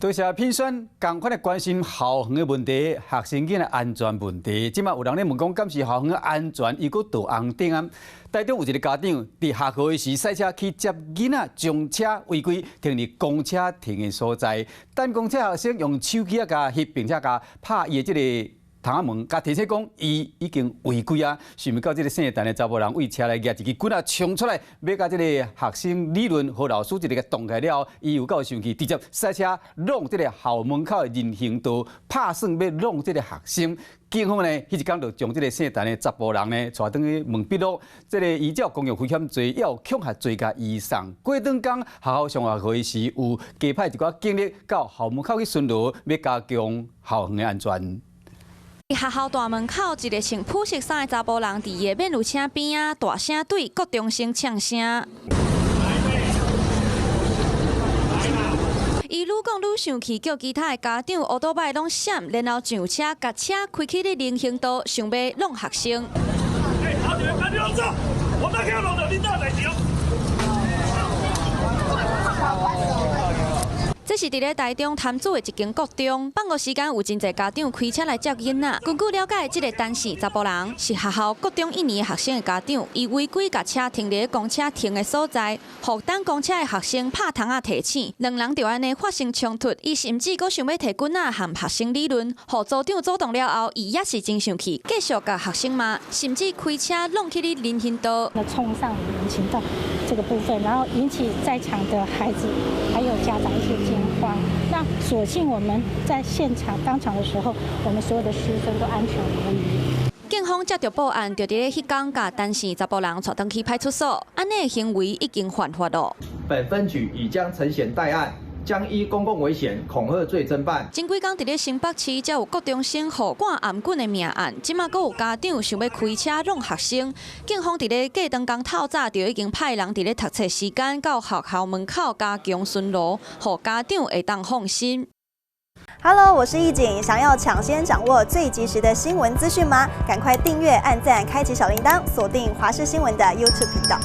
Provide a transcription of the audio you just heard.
多謝品選，仝款的關心校園的問題，學生囝的安全問題。這馬有人咧問講，敢是校園的安全猶閣倒紅燈啊？台中有一個家長佇下課的時，駛車去接囡仔，將車違規停佇公車停的所在，等公車學生用手機仔共翕，並且共拍伊的這个窗仔門，共提醒講伊已經違規啊！想袂到這个姓陳的查埔人對車內舉一支棍仔衝出來，欲共這个學生理論，予老師一个擋開了後，伊有夠生氣，直接駛車挵這个校門口的人行道，拍算欲挵這个學生。警方呢，彼一工就將這个姓陳的查埔人呢，帶轉去問筆錄。這个依照公共危險罪，也有恐嚇罪共移送。過轉工學校上下課時，有加派一寡警力到校門口去巡邏，欲加強校園的安全。學校大門口，一个穿普色衫的查埔人，佇伊的免費車邊仔，大聲對國中生嗆聲。伊愈講愈生氣，叫其他的家長烏多擺攏閃，然後上車，共車開去咧人行道，想欲挵學生。我那天弄的，你哪在想？這是佇咧台中潭子的一間國中，放學時間有真濟家長開車來接囡仔。根據了解，這个陳姓查埔人是學校國中一年學生的家長，伊違規共車停佇咧公車停的所在，予等公車的學生拍窗仔提醒，兩人就按呢發生衝突。伊甚至閣想欲提棍仔和學生理論，予組長阻擋了後，伊也是真生氣，繼續共學生罵，甚至開車挵去咧人行道。那衝上人行道這個部分，然後引起在場的孩子還有家長一些驚慌。那所幸我們在現場當場的時候，我們所有的師生都安全無虞。警方接著報案，就佇咧彼工共陳姓查埔人帶轉去派出所，按呢行為已經犯法囉。本分局已將陳顯帶案，將依公共危險恐嚇罪偵辦。前幾工佇咧新北市，才有國中生予灌頷頸的命案，這馬閣有家長想欲開車挵學生，警方佇咧隔當工透早就已經派人佇咧讀冊時間到學校門口加強巡邏，予家長會當放心。 Hello，我是易景，想要搶先掌握最及時的新聞資訊嗎？趕快訂閱、按讚、開啟小鈴鐺，鎖定華視新聞的 YouTube 頻道。